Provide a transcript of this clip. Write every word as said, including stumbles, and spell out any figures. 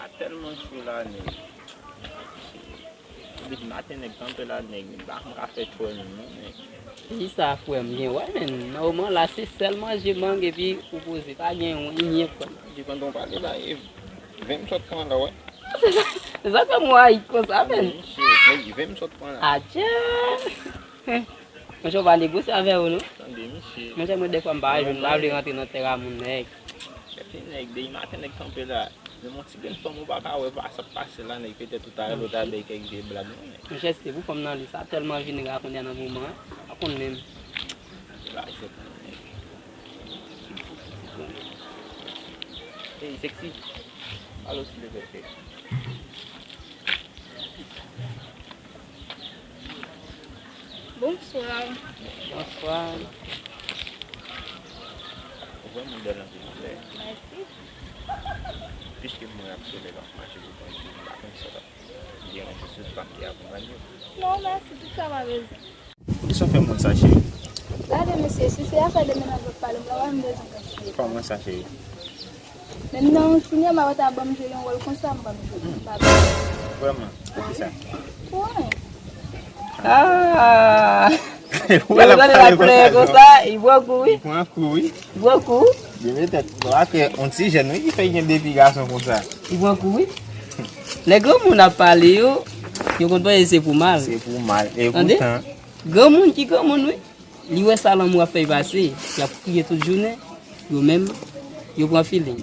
A tèlman cho la, nèg. Depi maten, nèg kanpe la, nèg. M pa konn ka fè cho menm, non, nèg. Peyi sa, frè m, gen wè, men nan moman la, se sèl manje mang epi ou poze, pa gen anyen, frè m. Depi pandan w pale la, e ven m sot pran la, wè. Se sa k fè m rayi konsa, men. Misye, nèg, ven m sot pran la. Adje! Monchè, ou pa negosye avè yo, non? Tande, misye. Monchè, mwen, dèfwa, m pa jwenn, m pa vle rantre nan tè a moun, nèg. Kèt, nèg, depi maten, nèg kanpe la. Men yon ti grenn fanm ou pa ka wè pa sa k pase la, nèg, petèt ou ta rele, ou ta bay kèk vye blag, non, nèg. Monchè, se pou fanm nan li, sa tèlman vin ra kounye a nan moman an, pa konn menm. Lajè pou nou, nèg. Ey, sexy. Alo, silvouplè. Bonswa. Bonswa. Ou vrèman bèl anpil, anpil. Mèsi. Piske mwen ak solèy ap mache pou pran jou, m pa konn sa k ap deranje sou fanm ki akonpanye w. Non, mèsi, tout sa pa bezwen. Kisa w fè moun sa, cheri? Gade, mesye, si se afè de mennaj w ap pale m la, wè m bezwen kontinye. Kòman sa, cheri? Menm nan yon sinema, w ta ban m jwe yon wòl konsa, m pa m jwe, m pa. Vrèman? Poukisa? Pou anyen. Ah! Lè w gade l ap plenyen konsa, li pran kou, wi. Li pran kou, wi. Li pran kou. Li mete tèt. Bon, apre, yon ti jèn, wi, ki fè gen de fi gason konsa. Li pran kou, wi. Lè granmoun ap pale yo, yo konn panse se pou mal. Se pou mal. E poutan. Granmoun ki granmoun, wi. Li wè sa lanmou ap fè l pase, y ap kriye tout jounen, yo menm, yo pran feeling.